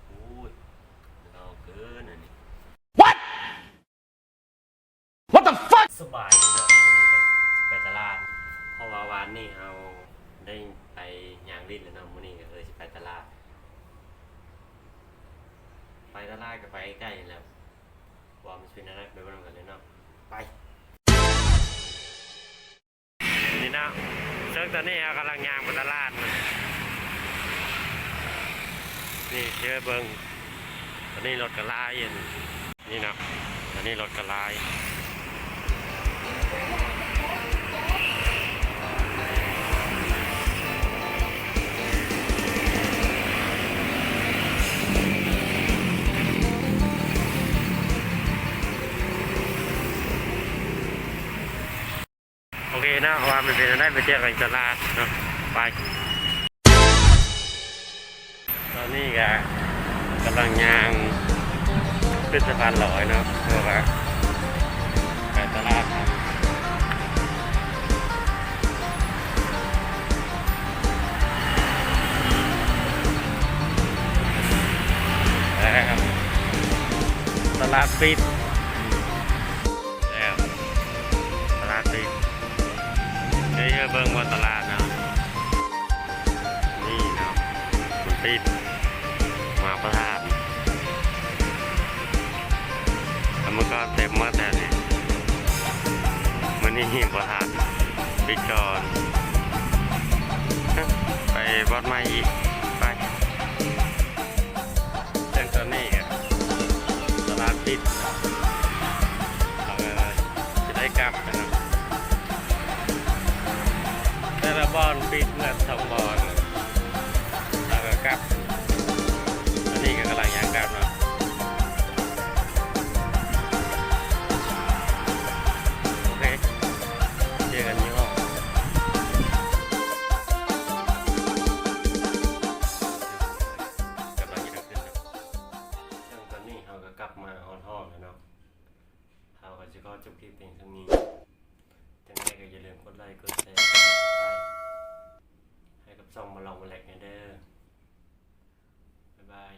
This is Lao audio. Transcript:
ໂອ້ຍ ເຖົ້າເກີນອັນນີ້. What? What the fuck? ສະບາຍດີເນາະ ມື້ນີ້ກໍຊິໄປຕະຫຼາດ ເພາະວ່າວານນີ້ເຮົາໄດ້ໄປຍ່າງຫຼິ້ນແລ້ວເນາະ ມື້ນີ້ກໍເລີຍຊິໄປຕະຫຼາດ. ໄປຕະຫຼາດກໍໄປໃກ້ໆແລ້ວ ວ່າມັນຊິເປັນແນວໃດ ໄປເບິ່ງນຳກັນເລີຍເນາະ ໄປ. ນີ້ເນາະ ເຊິ່ງຕອນນີ້ເຮົາກຳລັງຍ່າງໄປຕະຫຼາດ ນີ້ເດີເບິ່ງ ຕອນນີ້ລົດກໍຫຼາຍຢູ່ ນີ້ເນາະ ຕອນນີ້ລົດກໍຫຼາຍ. ໂອເຄເນາະ ວ່າມັນເປັນແນວໃດ ໄປເຈີກັນຢູ່ຕະຫຼາດເນາະ ໄປ. ຕອນນີ້ກະກຳລັງຍ່າງຂຶ້ນສະພານລອຍເນາະ ເພື່ອວ່າໄປຕະຫຼາດ. ແລ້ວ ຕະຫຼາດປິດ. ແລ້ວ ຕະຫຼາດປິດ ເດີເບິ່ງວ່າຕະຫຼາດເນາະ ນີ້ເນາະ ມັນປິດ ມາປະທານ ແລ້ວມັນກໍເຕັມໝົດແລ້ວນີ້ ມື້ນີ້ປະທານປິດກ່ອນ ໄປບ່ອນໃໝ່ອີກ ໄປ. ເຊິ່ງຕອນນີ້ກໍຕະຫຼາດປິດ ເຮົາກໍຊິໄດ້ກັບແລ້ວເນາະ ແຕ່ລະບ່ອນປິດໝົດສອງບ່ອນ ເຮົາກໍກັບ ຕອນນີ້ກໍກຳລັງຍ່າງກັບເນາະ. ໂອເຄ ເຈີກັນຢູ່ຫ້ອງ. ກຳລັງຈະເດີນຂຶ້ນເນາະ ເຊິ່ງຕອນນີ້ເຮົາກໍກັບມາຮອດຫ້ອງແລ້ວເນາະ ເຮົາກໍຊິຂໍຈົບຄລິບພຽງສ່ຳນີ້ ຈັ່ງໃດກໍຢ່າລືມກົດໄລ ກົດແຊ ກົດ Subscribe ໃຫ້ກັບຊ່ອງມາລອງມາແລັກແດ່ເດີ ບາຍບາຍ.